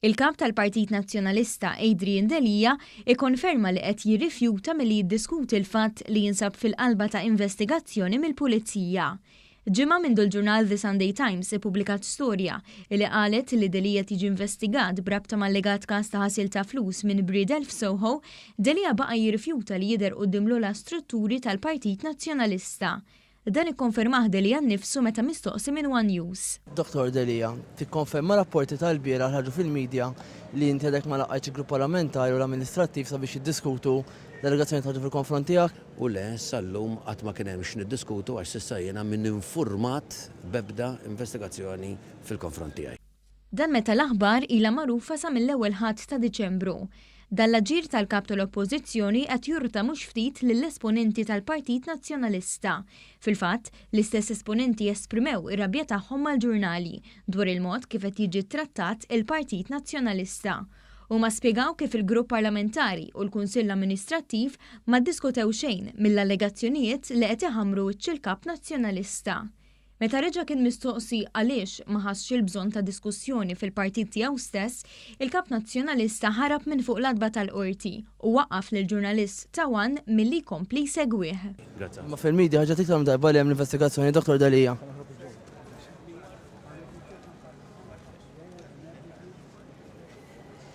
Il-Kap tal-Partit Nazzjonalista Adrian Delia ikkonferma li qed jirrifjuta milli jiddiskuti l-fatt li jinsab fil-qalba ta' investigazzjoni mill-Pulizija. Ġimgħa mindu l-ġurnal The Sunday Times ippubblikat storja li qalet li Delia tiġi investigat b'rabta m'allegat każ ta' ħasil ta' flus minn bridel f'Soho, Delia baqa' jirrifjuta li jidher quddiem l-ogħla strutturi tal-Partit Nazzjonalista. Dan ikkonfermah Delia nnifsu meta mistoqsi minn one News. Dottor Delia, tikkonferma rapporti tal-bieraħ li ħarġu fil-media li inti għadek ma laqgħajtx il-grupp parlamentari u l-amministrattiv sabiex jiddiskutu l-allegazzjonijiet li ħarġu fil-konfront tiegħek? U le, sal-lum qatt ma kien hemm x'niddiskutu għax s'issa jiena m'inie infurmat b'ebda investigazzjoni fil-konfront tiegħi. Dan meta l-aħbar ilha magħrufa sa mill-ewwel Ħadd ta' Diċembru. Dan l-aġir tal-Kap tal-Oppożizzjoni qed jurta mhux ftit lill-esponenti tal-Partit Nazzjonalista. Fil-fatt, l-istess esponenti esprimew ir-rabja tagħhom mal-ġurnali dwar il-mod kif qed jiġi ttrattat il-Partit Nazzjonalista. Huma spjegaw kif il-Grupp Parlamentari u l-Kunsill Amministrattiv ma ddiskutew xejn mill-allegazzjonijiet li qed iħammru wiċċ il-Kap Nazzjonalista. Meta reġa' kien mistoqsi għaliex ma ħassx il-bżonn ta' diskussjoni fil-partit tiegħu stess, il-Kap Nazzjonalista ħarab minn fuq l-għatba tal-Qorti u waqqaf lill-ġurnalist ta' one milli jkompli jsegwih. Imma fil-media ħarġet iktar minn darba li hemm l-investigazzjoni, Dottor Delia.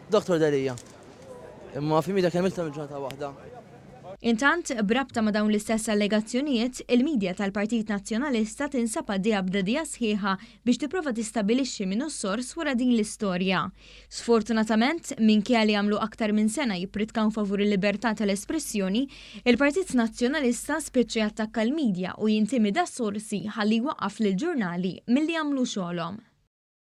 Dottor Delia. Imma fil-media kien hemm iktar minn ġurnata waħda. Intant, b'rabta ma' dawn l-istess allegazzjonijiet, il-media tal-Partit Nazzjonalista tinsab għaddejja b'dagħdigħa sħiħa biex tipprova tistabilixxi min hu s-sors wara din l-istorja. Sfortunatament, minkejja li għamlu aktar minn sena jippritkaw favur il-libertà tal-espressjoni, il-Partit Nazzjonalista spiċċa jattakka l-media u jintimida s-sorsi ħalli jwaqqaf lill-ġurnali milli jagħmlu xogħolhom.